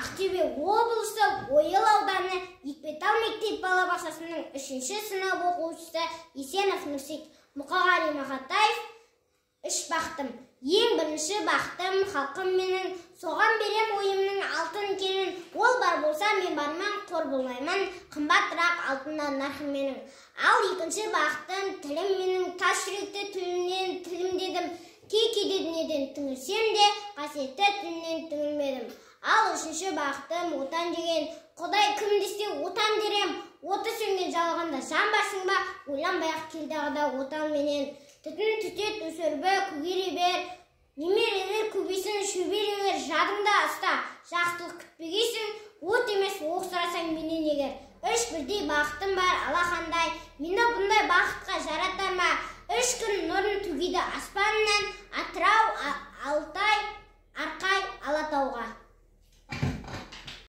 Ақтөбе облысы Ойыл ауданы Екпетал мектеп балабақшасының 3-ші сынып оқушысы Есенов Нұрсейт. Мұқағали Мақатаев. Үш бақытым. Ең бірінші бақытым халқым менің, соған берем ойымның алтын кенін. Ол бар болса мен барман, қор болмаймын, қымбатырақ алтыннан нарқым менің. Ал екінші бақытым тілім менің, тас жүректі тілімнен тілімдедім. Кей-кейде дүниеден түңілсем де, қасиетті тілімнен түңілмедім. Ал үшінші бақытым отан деген, Құдай кім десе отан дерем. Оты сөнген жалғанда жан барсың ба, ойланбай-ақ кел дағы да отан менен. Түтін түтет өсірбі көгере бер, немерелер көбейсін шөберелер, жадыңда ұста, жақсылық күтпегейсің, от емес оқ сұрасаң менен егер. Үш бірдей бақытым бар алақандай,